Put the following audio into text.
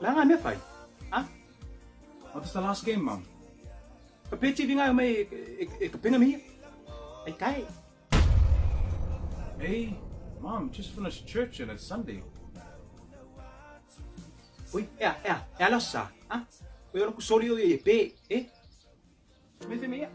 La nga mea fai. Ha? What is the last game, mum? Ka pe TV ngai mai e, e, ka penga mi. Ai kai. Hey, mom, just finished church and it's Sunday. Ui, ea, ea, ea la sa. Ha? Ui, ora ku soli o e pe, e? Me fe me ia.